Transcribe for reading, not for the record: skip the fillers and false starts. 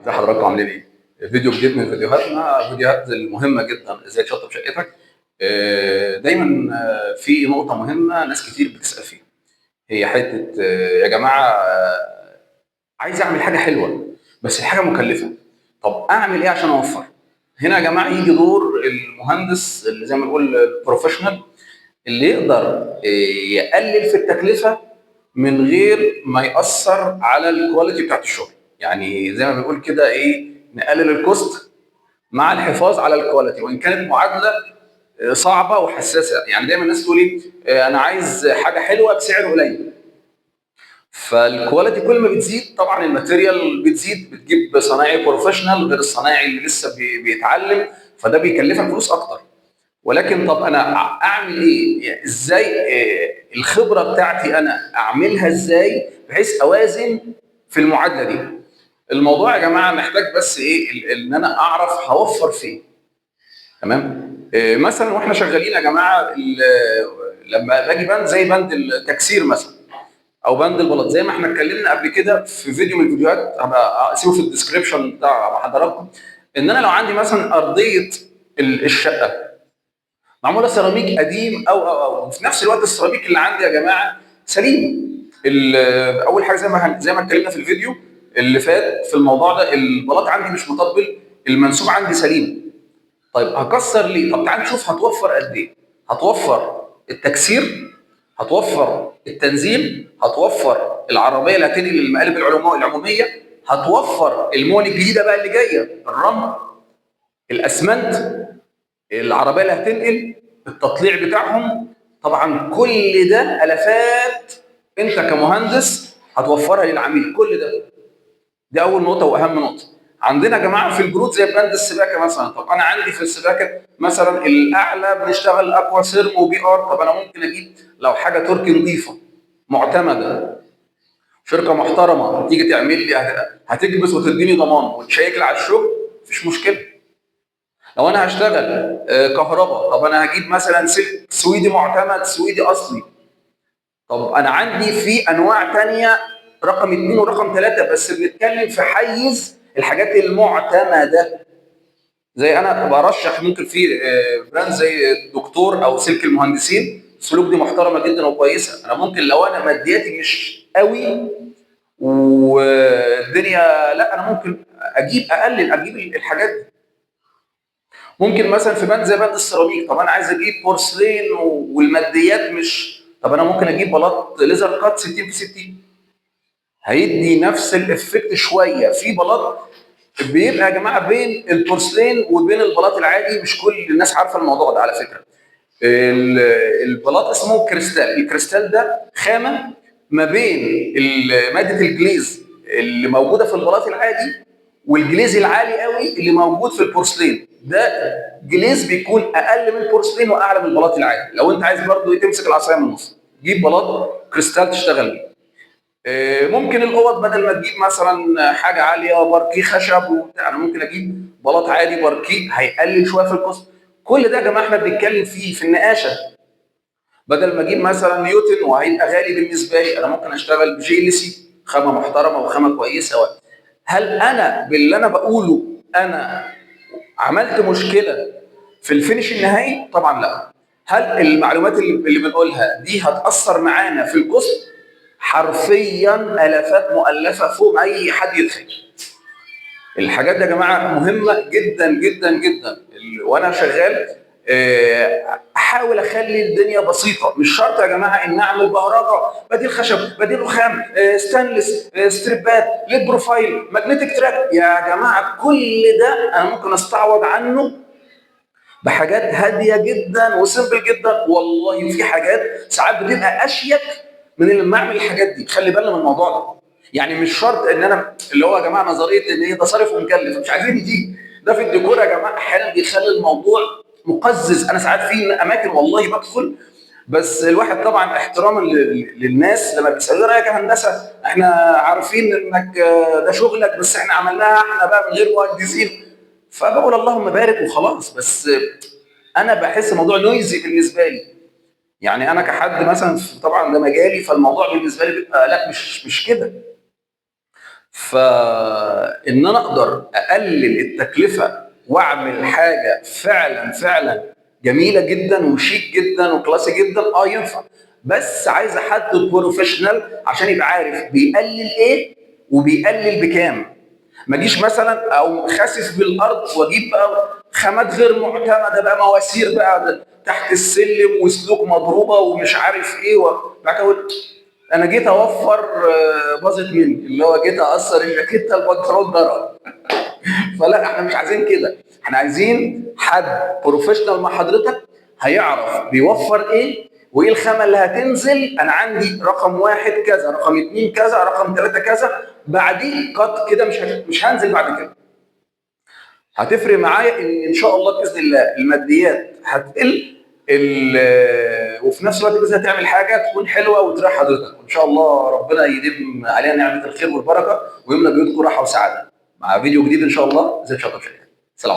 ازي حضراتكم عاملين ايه؟ فيديو جديد من فيديوهاتنا، فيديوهات المهمة جدا ازاي تشطب شقتك. دايما في نقطة مهمة ناس كتير بتسال فيها، هي حتة يا جماعة، عايز اعمل حاجة حلوة بس الحاجة مكلفة، طب اعمل ايه عشان اوفر؟ هنا يا جماعة يجي دور المهندس اللي زي ما نقول ال professional، اللي يقدر يقلل في التكلفة من غير ما ياثر على ال quality بتاعت الشغل. يعني زي ما بنقول كده ايه، نقلل ال cost مع الحفاظ على ال quality، وان كانت معادلة صعبة وحساسه. يعني دايما الناس تقول ايه، انا عايز حاجة حلوة بسعر قليل. فال quality كل ما بتزيد طبعا ال material بتزيد، بتجيب صنايعي professional غير الصنايعي اللي لسه بيتعلم، فده بيكلفك فلوس اكتر. ولكن طب انا اعمل ايه؟ ازاي الخبرة بتاعتي انا اعملها ازاي بحيث اوازن في المعادلة دي؟ الموضوع يا جماعة محتاج بس ايه، ان انا اعرف هوفر فين. تمام؟ مثلا واحنا شغالين يا جماعة، لما باجي بند زي بند التكسير مثلا او بند البلاط، زي ما احنا اتكلمنا قبل كده في فيديو من الفيديوهات، هبقى اسيبه في ال description بتاع حضراتكم، ان انا لو عندي مثلا ارضية الشقة معمولة سيراميك قديم او في نفس الوقت السيراميك اللي عندي يا جماعة سليم. اول حاجة زي ما اتكلمنا في الفيديو اللي فات في الموضوع ده، البلاط عندي مش مطبل، المنسوب عندي سليم. طيب هكسر ليه؟ طب تعال نشوف هتوفر قد ايه. هتوفر التكسير، هتوفر التنزيل، هتوفر العربية اللي هتنقل المقالب العمومية، هتوفر المون الجديدة بقى اللي جاية، الرمل، الاسمنت، العربية اللي هتنقل، التطليع بتاعهم. طبعا كل ده الافات انت كمهندس هتوفرها للعميل. كل ده، دي اول نقطة واهم نقطة عندنا يا جماعة في البرود زي بند السباكه مثلا. طب انا عندي في السباكه مثلا الاعلى بنشتغل اكوا سيرم وبي ار، طب انا ممكن اجيب لو حاجة تركي نظيفة معتمدة، شركة محترمه هتيجي تعمل لي، هتكبس وتديني ضمان وتشيك لي على الشغل، مفيش مشكلة. لو انا هشتغل كهرباء، طب انا هجيب مثلا سلك سويدي معتمد، سويدي اصلي. طب انا عندي في انواع تانية رقم 2 ورقم 3، بس بنتكلم في حيز الحاجات المعتمدة. زي انا برشح ممكن في brand زي دكتور او سلك المهندسين، السلوك دي محترمه جدا وكويسة. انا ممكن لو انا مادياتي مش قوي والدنيا لا، انا ممكن اجيب اقلل، اجيب الحاجات دي. ممكن مثلا في بند زي بند السيراميك، طب انا عايز اجيب بورسلين والماديات مش، طب انا ممكن اجيب بلاط laser cut 60 في 60، هيدي نفس ال effect شوية. في بلاط بيبقى يا جماعة بين البورسلين وبين البلاط العادي، مش كل الناس عارفه الموضوع ده على فكرة. البلاط اسمه كريستال، الكريستال ده خامة ما بين مادة ال glaze اللي موجودة في البلاط العادي وال glaze العالي قوي اللي موجود في البورسلين. ده glaze بيكون اقل من البورسلين واعلى من البلاط العادي. لو انت عايز برضو تمسك العصاية من النص، جيب بلاط كريستال تشتغل بيه. ممكن الاوض بدل ما تجيب مثلا حاجة عالية باركيه خشب وبتاع، انا ممكن اجيب بلاط عادي باركيه، هيقلل شوية في ال cost. كل ده يا جماعة احنا بنتكلم فيه في النقاشه. بدل ما اجيب مثلا نيوتن وهيبقى غالي بالنسبة لي، انا ممكن اشتغل ب GLC، خامة محترمه وخامه كويسة. هل انا باللي انا بقوله انا عملت مشكلة في ال finish النهائي؟ طبعا لا. هل المعلومات اللي بنقولها دي هتاثر معانا في ال cost؟ حرفيا الافات مؤلفه فوق ما اي حد يتخيل. الحاجات دي يا جماعة مهمة جدا جدا جدا. وانا شغال احاول اخلي الدنيا بسيطة. مش شرط يا جماعة ان اعمل بهرجة، بديل خشب، بديل رخام، ستانلس، ستريبات، lip profile، magnetic track. يا جماعة كل ده انا ممكن استعوض عنه بحاجات هادية جدا و simple جدا والله. وفي حاجات ساعات بتبقى اشيك من اللي اعمل الحاجات دي. خلي بالنا من الموضوع ده. يعني مش شرط ان انا اللي هو يا جماعة نظرية ان ايه ده صارف ومكلف، مش عايزين دي. ده في الديكور يا جماعة احيانا بيخلي الموضوع مقزز. انا ساعات في اماكن والله بدخل، بس الواحد طبعا احتراما للناس لما بيسالوا رايك يا هندسة، احنا عارفين انك ده شغلك، بس احنا عملناها احنا بقى من غير مهندسين، فبقول اللهم بارك وخلاص. بس انا بحس الموضوع noisy بالنسبة لي. يعني انا كحد مثلا طبعا ده مجالي، فالموضوع بالنسبة لي بيبقى لا مش كده. فان انا اقدر اقلل التكلفة واعمل حاجة فعلا فعلا جميلة جدا وشيك جدا و classy جدا، ينفع، بس عايز حد professional عشان يبقى عارف بيقلل ايه وبيقلل بكام. ما اجيش مثلا او خاسف بالارض واجيب بقى خامات غير معتمدة بقى، مواسير بقى تحت السلم وسلوك مضروبة ومش عارف ايه، وبعد كده اقول انا جيت اوفر، باظت مني، اللي هو جيت اقصر الجاكيته البنطلون ضرب. فلا، احنا مش عايزين كده، احنا عايزين حد professional مع حضرتك هيعرف بيوفر ايه وايه الخامة اللي هتنزل. انا عندي رقم 1 كذا، رقم 2 كذا، رقم 3 كذا، بعديه قط كده مش هنزل بعد كده. هتفرق معايا ان شاء الله باذن الله الماديات هتقل، وفي نفس الوقت باذن الله تعمل حاجة تكون حلوة وتريح حضرتك، وان شاء الله ربنا يديم علينا نعمه الخير والبركة ويملى بيوتكم راحة وسعادة. مع فيديو جديد ان شاء الله زي شطب شركة.